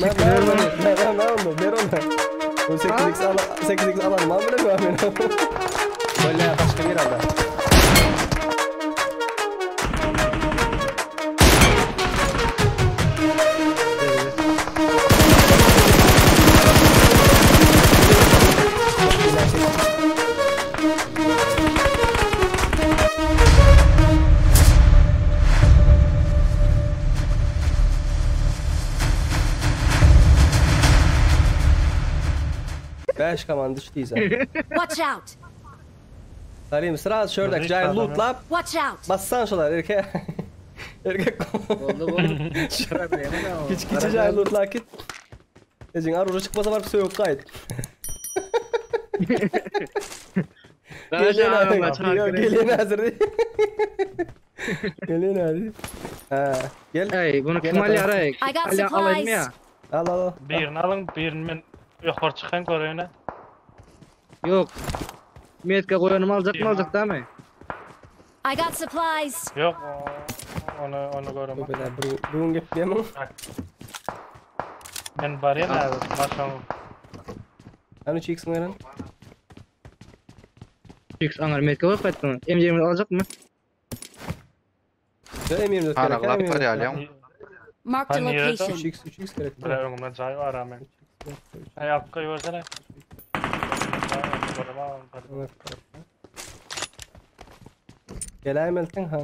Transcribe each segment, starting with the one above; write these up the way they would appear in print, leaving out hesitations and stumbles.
Ben ben ben ben ben onu ber onu. Bu 8x al 8x alalım abi bile mi ben? Böyle başka bir anda. Beş kaman düştüyse. Watch out! Salim sıra şöyle Zayıf cahil adam lootlap Watch out! bassan şolar erkek. Erkek. Boldy boldy. Kiç kiçi cahil lootlap git. Ejin ar çıkmasa var söğük kayıt. Gelin hazır değil. Gelin hadi. Ha, gel. Ey, bunu Gel kim atalım. alýar ey? I got Alýa alaýmy ya? supplies. Al al al. Birini alın, birini men yukarı çıkan göreyine. Yok. Metka goýanym aljak mı aljak da mı? I got supplies. Yok, onu onu Bu göremem. kadar bugün gep diyemem. Ben bariyem abi, başım. Ben 3x mi veren? X aňar metka goýup gaýtdyň. M20 aljak mı? M24 gerek. Araglar M24. barýar Marked a Hani yerde? location. 3x 3x gerek. Bire önümden cay var ama. Hey, alıp koyuversene. Gel Elton ha.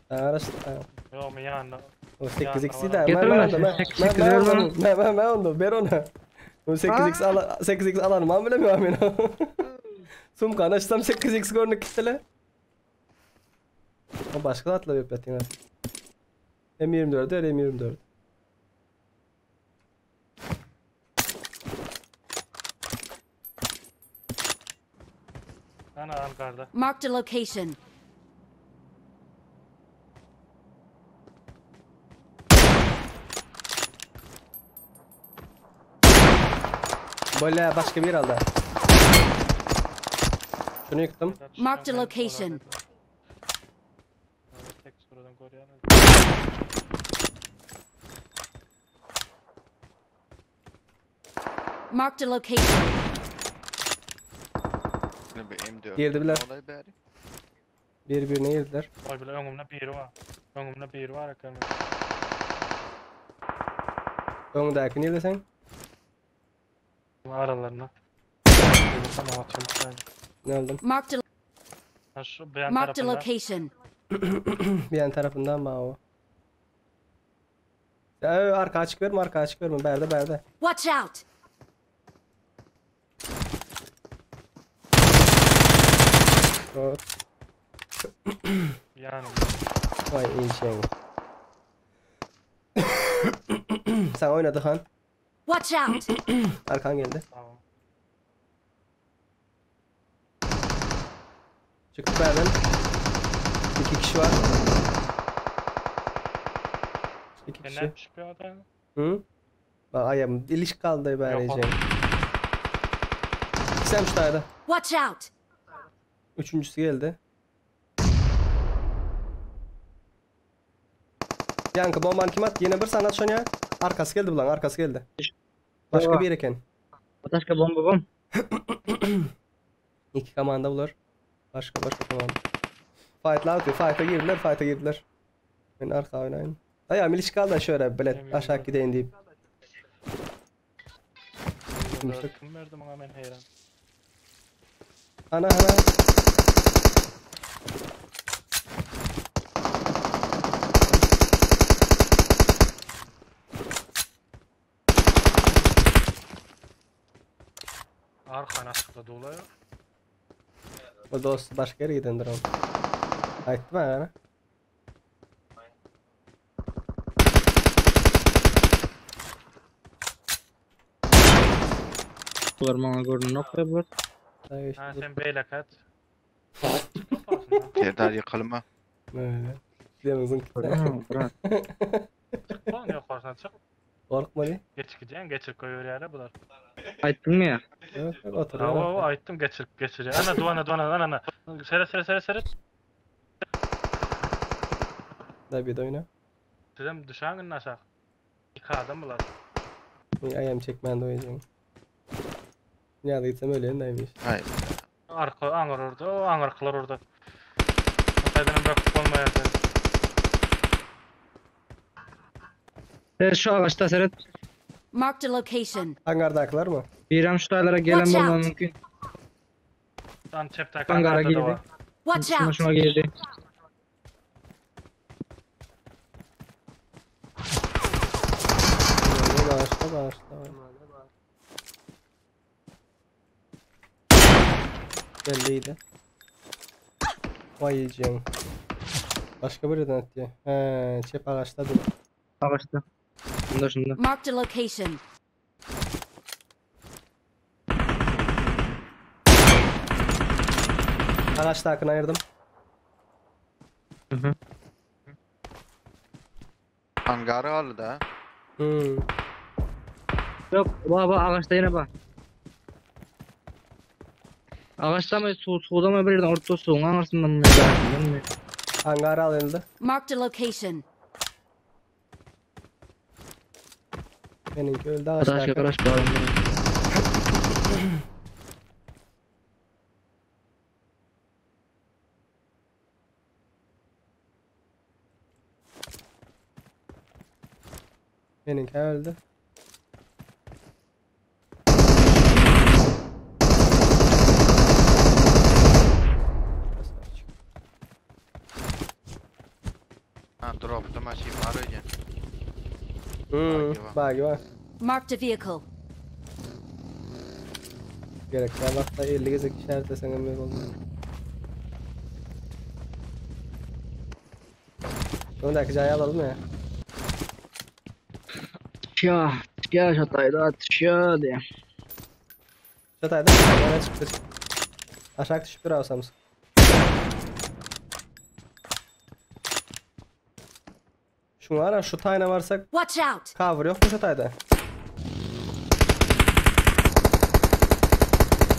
Araç Yok mu yanında? o 8x de Getir ben onu. ben 8x ben ver bana. ben ben ben onu ver onu. O 8x al 8x alalım ben bilemiyorum ben. Sumkan açsam 8x görünük gittiler. O başka atla bir petin. M24 öyle M24. Ana Ankara'da. Marked a location. Böyle başka bir aldı. Şunu yıktım. Marked a location. Tek sorudan koruyan. Marked a location. Ne bir M4. Girdi biler. Olay bäri. Birbirine girdiler. Oy bile önümde biri var. Önümde biri var ekranı. Öndeki nerede sen? Aralarına. Tamam atıyorum. Ne aldım? Marked a Ha şu beyan marked a tarafında. location. Bir yan tarafından mı o? Ya arka açık verme, arka açık verme. Berde berde. Watch out! Evet. Yani Vay iyi şey. Sen oynadı han. Watch out! Arkan geldi. tamam. Çıktı berden. İki kişi var. İki kişi. Ne çıkıyor da? Hı? Bak ayağım iliş kaldı Yok, böylece. Sen şu Watch out! Üçüncüsü geldi. Yankı bomban kim at? Yine bir sanat şonya. Arkası geldi bulan arkası geldi. Başka bir eken. Başka bomba bom. İki komanda bulur. Başka başka komanda. Fight'lar atıyor. Fight'a girdiler. Fight'a girdiler. Ben arka oynayayım. Ayağım ilişki kaldı şöyle bilet aşağı gideyim deyip. Kimse- Kim verdi bana ben heyran. Ana ana. Arkan açıkta doluyor. O dost başka yere gidendir o. Aytdı bana. Bular maňa görünün ok bular. Ha sen beyle kat. Serdar yıkılma. Öyle. Yalnızın Bırak. Çık yukarısına çık. Korkma ne? Geçireceğim geçir koyuyor yere bular. Aýtdyň mı ya? Yok yok otur. Ha o aytdım geçir geçir. Ana duana duana ana ana. Seret seret seret seret. Da bir de oyna. Sizem düşen aşağı. Iki adam bular. Aýam çekmän doýajak. Näde gitsem ölýän daýyş. Hayır. Arka aňyr orada, o aňyrkylar orada. Ataýdan böküp bolmaýar. Seret şu agaçda seret. Marked a location. Hangardakylar mı? Birem şu taylara gelen Watch bolma out. mümkün. Lan çepdäki Hangara hangarda da girdi. bar. Watch Şuna out! şuna girdi. Bağışla bağışla. Belliydi. Vay yiyeceğim. Başka bir yerden atıyor. He, çep ağaçta dur. Agaçda. Şunda şunda. Marked a location. Ağaçta ayırdım. Hı hı. Hangarı aldı da. Hmm. Yok bak bak ağaçta yine bak. Ağaçta mı su suda mı bir yerden orta suyun arasından mı? Mı? Hangar alındı. Marked a location. Benimki öldü Arkadaş ağaçta. arkadaş bağırın. Benimki öldü. Ha dropta maşin var öyle. Hmm. Bagi Bagi var. Marked a vehicle. Gerek var. Vakta 50 gezek işaretlesen ömür oldu. Öndeki cayı alalım ya. Ya, ya şatayda atışıyor diye. Çatayda yana çıktı. Aşağı düşüp dur alsamız. Şunu ara şu tayna varsak Watch out! cover yok mu şu tayda?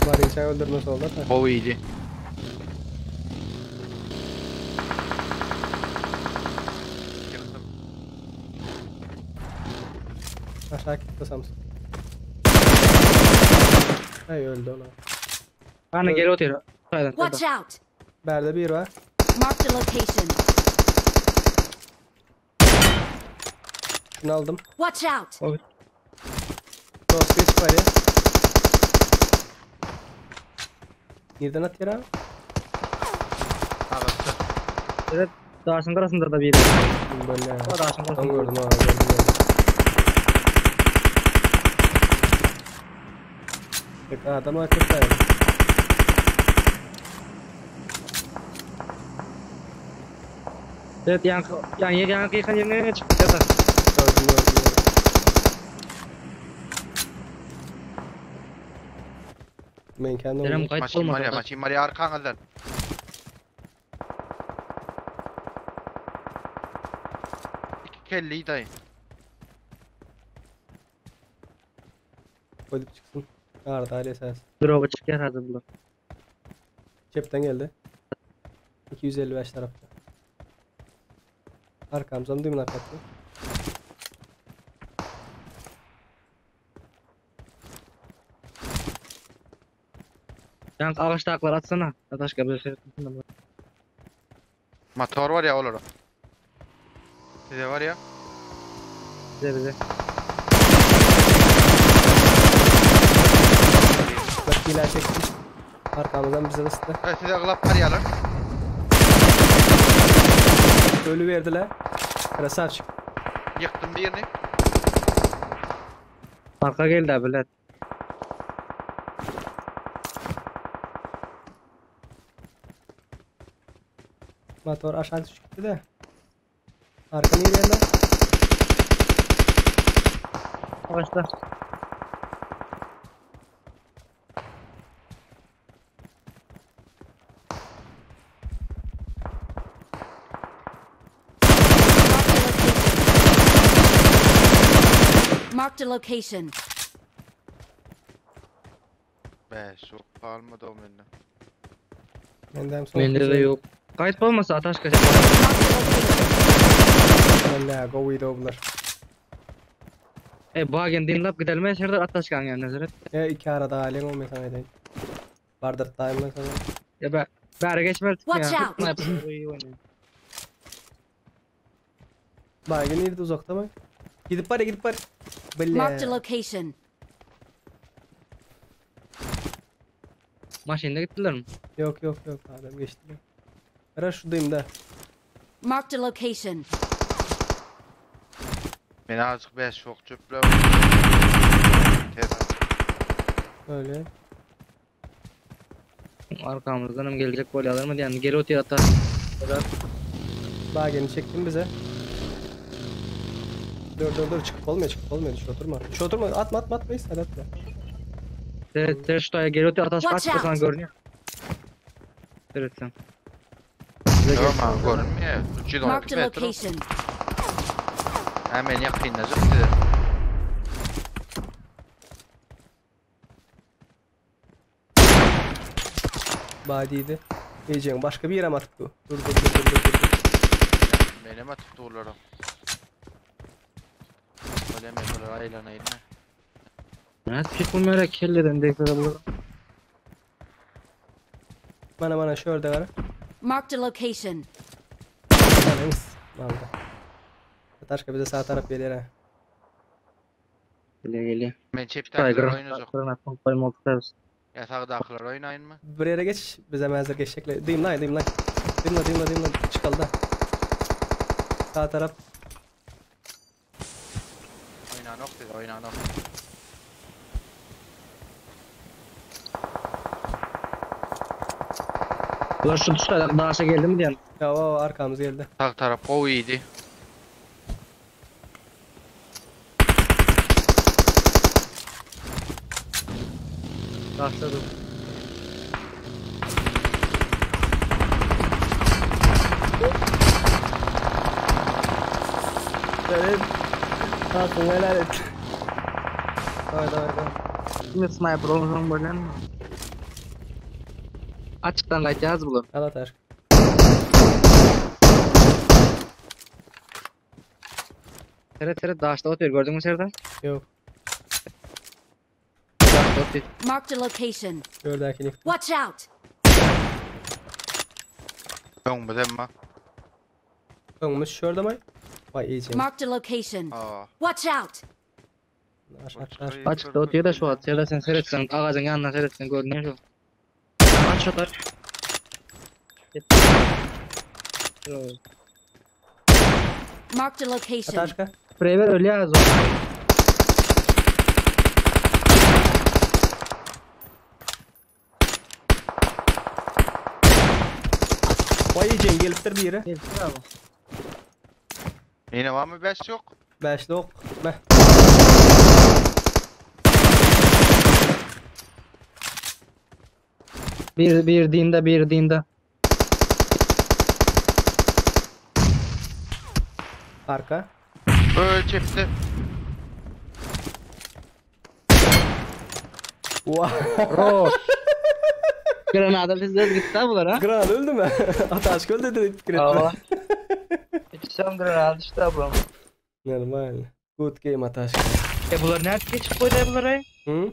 Var insan öldürmesi oldu da. O iyiydi. Yıktım. Aşağı gitti Samsun. Hey öldü ona. Hani geri oturuyor. Taydan. Watch out! Berde bir var. Marked a location. Şunu aldım. Watch out! O Dost geç var ya. Nereden atıyor abi? Ağaçta. Evet. Daşın arasında da biri. Böyle ya. O daşın Tam arasında. gördüm ha gördüm gördüm. Bak adam akıllı yani. Evet yan yan yan yan yerine çıktı. Yatar. Gördüm gördüm. gördüm. Ben kendim Kerem kayıt Maşin var ya olmadı. maşin var ya arkanızdan. İki kelleyi dayı. Koyup çıksın. Arda aile esas. Drop'a çıkar hadi bular. Cepten geldi. 255 tarafta. Arkamızdan düğüm attı. Yan ağaç taklar atsana. Ataş kabul Motor var ya olur. Size var ya. Bize bize. Bak iler çekti. Arkamızdan bize ısıttı. Evet size klap var ya lan. Ölü verdiler. Krasavçık. Yıktım birini. Arka geldi abiler. Motor aşağı düştü de. Arka niye geldi? Ağaçta. Marked a location. Be çok almadı o benden. Benden son. Bende de yok. Kayıt olmasa ataş kaçar. Marked a location. Ben ne go with bunlar. E bagen dinlap gidelme Serdar Ataşkan ýanyna seret. E iki arada galýaň o men sana aýdaýyn. Bardyrtaýyn men sana. Ya be bäri geçmez Watch ya. out. Sniper iyi oynuyor. Baygın nirde uzakta mı? Gidip bar gidip bar. Marked a Bile. location. Maşynda gitdiler mi? Yok yok yok adam geçti. Ara şuradayım da. Marked a location. Men azıcık 5 çok çöple. Tez. Öyle. Arkamızdan hem gelecek gol alır mı diyen geri otuyor atar. Serdar. Bagen'i çektin bize. Dur dur dur çıkıp olmuyor çıkıp olmuyor düş oturma. Düş oturma atma atma atma hadi atma. Seret seret şu taya geri otuyor ataş Watch kaç out. sana görünüyor. Seret sen. Yok ama görünmüyor. 312 Marked a metre. location. Hemen yakınlaşıp size. Badiydi. Diyeceğim başka bir yere mi atıp bu? Dur dur dur dur dur dur. Benim atıp doğrularım. Öyle metrolar aylanayım. Evet pek bu merak kelleden de bu. Bana bana şurada var. Marked a location. Tanemiz. Aldı. Taşka bize sağ taraf geliyor ha. Geliyor geliyor. Men çep Tiger. takılar oynayacak. Granat pompalı molotov. Ya sağdakılar oynayın mı? Bir yere geç bize menzil geçecekler. Diyeyim lan diyeyim lan. Diyeyim lan diyeyim lan diyeyim lan. Çıkalım da. Sağ taraf. Oynan ok dedi oynan ok. Ulan şu tuşlar daha aşağı geldi mi diyen. Ya o arkamız geldi. Sağ taraf o iyiydi. Başladı. Evet. Hakkını helal et. Davay davay davay. Şimdi sniper olmasam böyle mi? Açıktan kaçacağız bulur. Al at aşk. Seret seret dağışta atıyor gördün mü Serdar? Yok. Dağışta atıyor. Marked a location. Gördükini. Watch out! Yok mu demma? Önümüz şurada mı? Vay iyice. Marked a location. Aa. Watch out! Aş aş aş. Açıkta atıyor da şu at. Serdar sen seret sen ağacın yanına seret sen görünüyor şu. Aç atar. Marked a At location. aşka. Sprey ver öyle yaz o. Vay iyice geliptir bir yere. Gelsin abi. Yine var mı 5 yok? Beşli ok. Meh. Bir, bir dinde bir dinde. Arka. Öl çepti. Vay. Roş. Granada bizler gitti ha bunlar ha. Kral öldü mü? At aşk öldü dedik fikir etme. Allah. İçsem granada işte ablam. Normal. Good game at aşk. E bunlar nerede geçip koydu ya bunları? Hı?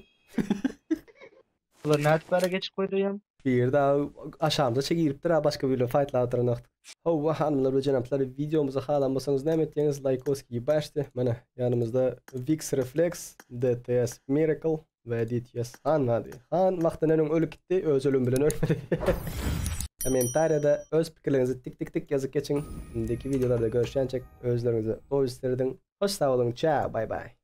Bunlar nerede böyle geçip koydu ya? Bir daha aşağımda çekilipdir ha başka bir fightla atıran Hova hanımlar ve cenaplar videomuza halanmasanız ne ettiğiniz like olsun baştı. Mana yanımızda Vix Reflex, DTS Miracle ve DTS Han vardı. Han vaqtından ölüp gitti, öz ölüm bilen ölmedi. Kommentariyada öz fikirlerinizi tik tik tik yazıp geçin. Şimdiki videolarda görüşen çek özlerinizi o istedim. Hoş sağ olun. Ciao. Bye bye.